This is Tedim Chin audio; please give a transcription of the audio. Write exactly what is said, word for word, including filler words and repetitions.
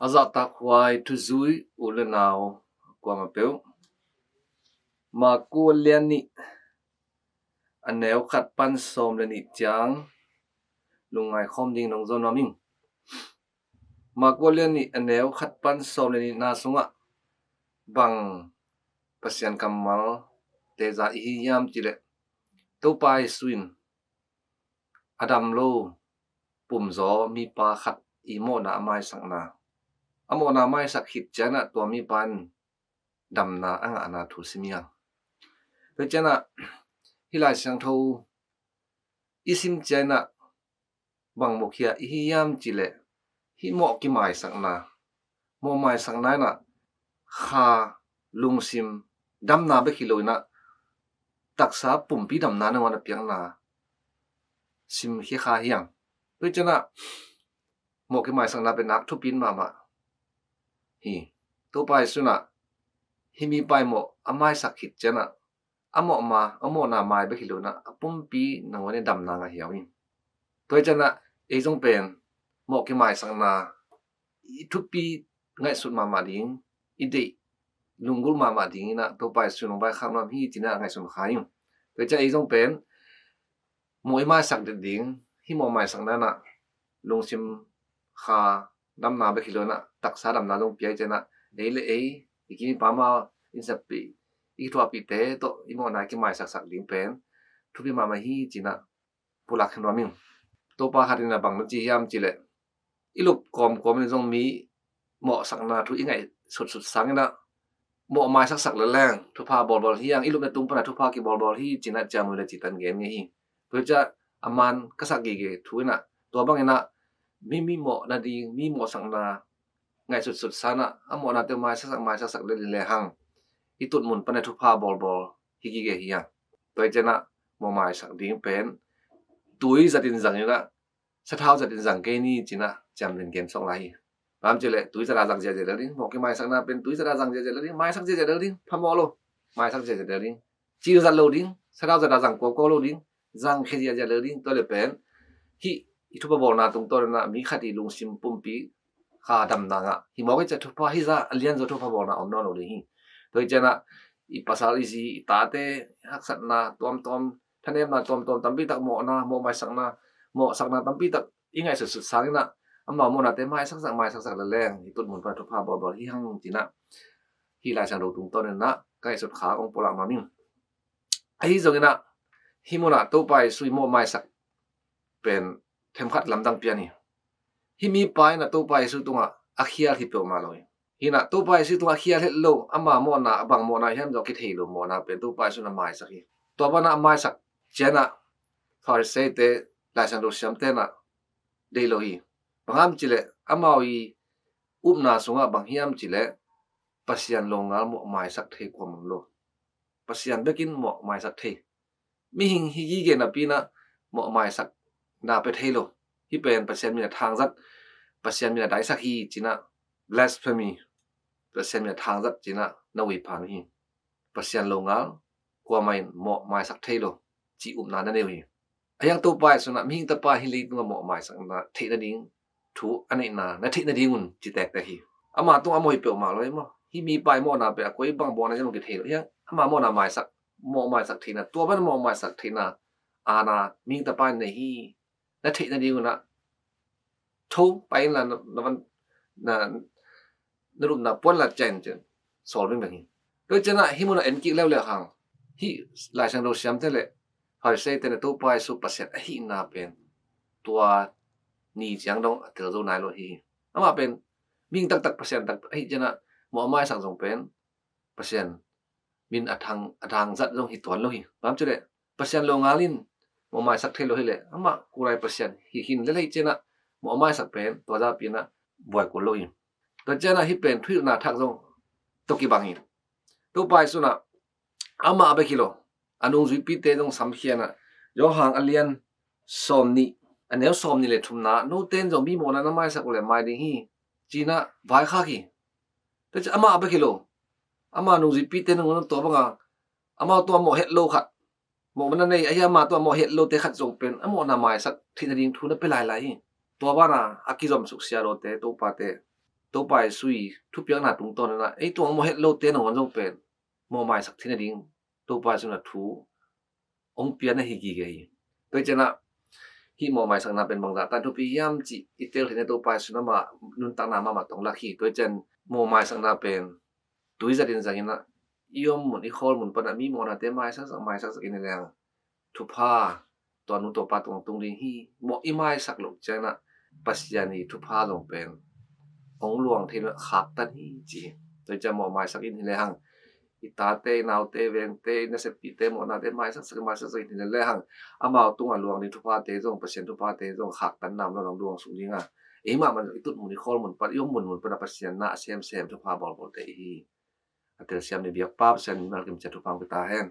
A zahtakhuai thuzui u le nau kuamah peuh, Marku a lian nih, a neu khat pan sawm le nih ciang lungngai khawm ding nong zawn nuam ing. Marku a lian nih, a neu khat pan sawm le nihna sungah bang Pasian kammal teza i hi hiam cih leh, Topa Jesu in a dam lo pumzaw mipa khat i mawhna a maisakna, a mawhna a maisak khit ciangin ah tua mipa in damna a ngahna thu sim hi hang. Tua ciangin ah hih Lai Siangtho i sim ciangin ah bang mukhia i hi hiam cih leh, hih mawh kimaisakna, mawh maisakna in ah kha, lungsim, damna bek hi lo in ah taksa pumpi damna nangawn a piakna simkhia kha hi hang. Tua ciangin ah mawh kimaisakna pen nak thupi mahmah hi. Topa Jesu in ah hih mipa i mawh a maisak khit ciangin ah a mawh ma, a mawhna mai bek hi lo in ah a pumpi nangawn in damna ngah hi hang. Tua ciangin ah ei zong pen mawh kimaisakna i thupi ngaihsut mahmah ding, i deih lunggulh mahmah ding in ah Topa Jesu in hong vaikhak nuam hi ci-in ah ngaihsun kha ing. Tua ciang ei zong pen mawh i maisak det ding, hih mawh maisakna in ah lungsim, kha, damna bek hi lo in ah taksa damna zong pia hi ciangin ah ei le ei, i kim i pam a, i innsiapih, i kithuahpihte tawh i mawhna kimaisaksak ding pen thupi mahmah hi ci-in ah pulak khin nuam ing. Topa khat in ah bang na ci hiam cih leh, i lup kawmkawm in zong mi mawhsakna thu i ngaihsutsut sangin ah mawh maisaksak leleng, thupha bawlbawl hi hang, i lupna tung pan ah thupha kibawlbawl hi ci-in ah Ciang Mui le Cih Tan gen ngei hi. Tua hi ciang a man ka sak gige thu in ah, tua bangin ah mi, mi mawh nading, mi mawhsakna ngaihsutsut sangin ah a mawhnate maisaksak, maisaksak lel lehang i tutmun pan ah thupha bawlbawl hi gige hi hang. Tua hi ciangin ah mawh maisak ding pen tui zatin zang in ah, sathau zatin zang kei ni ci-in ah ciamnuih in gen sawk lai hi. Bang hiam cih leh tui zat a zang ziahziah lel ding, mawh kimaisakna pen tui zat a zang ziahziah lel ding, maisak ziahziah lel ding, phamawh lo, maisak ziahziah lel ding, cil zat lo ding, sathau zat a zang kuakua lo ding, zang khia ziahziah lel ding. Tua leh pen hih i thupha bawlna tungtawn in ah mi khat i lungsim pumpi kha damna ngah hi mawk hi ciang thupha, hih zah a lianzaw thupha bawlna om nawn lo ding hi. Tua hi ciangin ah i pasal, i zi, i tate haksatna tuamtuam, thanemna tuamtuam tampi tak, mawhna, mawh maisakna, mawhsakna tampi tak i ngaihsutsut sangin ah amau mawhnate maisaksak, maisaksak leleng i tutmun pan ah thupha bawlbawl hi hang ci-in ah hih Lai Siangtho tungtawn in ah ka ngaihsut kha kong pulak nuam ing. Ahi zongin ah hih mun ah Topa Jesu i mawh maisak pen themkhat lamdang pian hi. Hih mipa in ah Topa Jesu tungah a khial hi peuhmah lo hi. Hi in ah Topa Jesu tungah a khial het lo, ama mawhna, a bang mawhna hiam zong kithei lo mawhna pen Topa Jesu in a maisak hi. Tua pan ah a maisak ciangin ah Pharisee-te, Lai Siangtho siamte in ah deih lo hi. Bang hang hiam cih leh amau i upna sungah bang hiam cih leh Pasian longal mawh maisak thei kuamah om lo. Pasian bekin mawh maisak thei. Mihing hi gige napi in ah mawh maisakna pia thei lo. Hih pen Pasian min a thangzat, Pasian min a daisak hi ci-in ah, blasphemy, Pasian min a thangzat ci-in ah na ui phan uh hi. Pasian longal kuamah in mawh maisak thei lo cih upna na nei uh hi. Ahi hang Topa Jesu in ah Mihing Tapa hih leitungah mawh maisakna theih nading thu a neihna na theih nadingun ci tektek hi. Ama tungah a mawh hi peuhmah lo hi maw. Hih mipa i mawhna pen a koi bang mawhna hiam zong kithei lo hi hang, ama mawhna maisak, mawh maisak theihna, tua pan mawh maisak theihna aana Mihing Tapa in nei hi na theih nadingun ah tho pai inla na, na van, na, na lupna puan la ciang in ci-in sawl vingveng hi. Tua ciangin ah hih mun ah en kik leuleu hang, hih Lai Siangtho siamte le Pharisee-te in ah Topa Jesu Pasian ahihna pen tua ni ciang dong a tel zo nai lo hi. Amah pen mihing taktak, Pasian taktak ahih ciangin ah mawh a maisak zong pen Pasian min a thang, a thangzat zong hi tuan lo hi. Bang hang hiam cih leh Pasian longal in mawh maisak thei lo hi leh, amah kulai Pasian hi khin lel ahih ciangin ah mawh a maisak pen tua zahpi in ah buai kul lo hi. Tua ciangin ah hih pen thuhilhna thak zong tawh kibang hi. Topa Jesu in ah amah bek hi lo, a nungzuipite zong samkhia in ah, Johan a lian sawmnih, a neu sawmnih le thumna, note in zong mi mawhna na maisak uh leh mai ding hi, ci-in ah vaikhak hi. Tua ciang amah bek hi lo, ama nungzuipite nangawn tua banga amau tungah mawh het lo khat, mawh na nei ahi, ama tungah mawh het lote khat zong pen a mawhna maisak theih nading thu na pia lailai hi. Tua banah a kizom suksia lote, topate, Topa Jesu i thupiakna tungtawn inah ei tung mawh het lote nangawn zong pen mawhmaisak theihna ding Topa Jesu inah thu hong pia na hi gige hi. Tua hi cianah hih mawhmaisakna pen bangzah tan thupi hiam cih i tel theihna Topa Jesu in amah nuntakna mahmah tong lak hi. Tua hi cian mawhmaisakna pen tuizatin zang inah i om mun i khawl mun panah mi mawhnate maisaksak maisaksak in hi leng thupha tua nu tua pa tungah tung ding hi. Mawh i maisak loh cianah Pasian i thupha zong pen hong luang thei inah khaktan hi ci hi. Tua hi cian mawh maisak in hi lehang i tate i naute vengte i naseppihte mawhnate maisaksak maisaksak in hi lehang amau tungah luang ding thuphate zong Pasian thuphate zong khaktan nam lo nang luang sung dinga ei mahmah i tut mun i khawl mun pan i om mun mun panah Pasian na a semsem thupha bawlbawlte i hi. A telsiam ni biakpa Pasian malkim ciat thupha hong pia ta hen.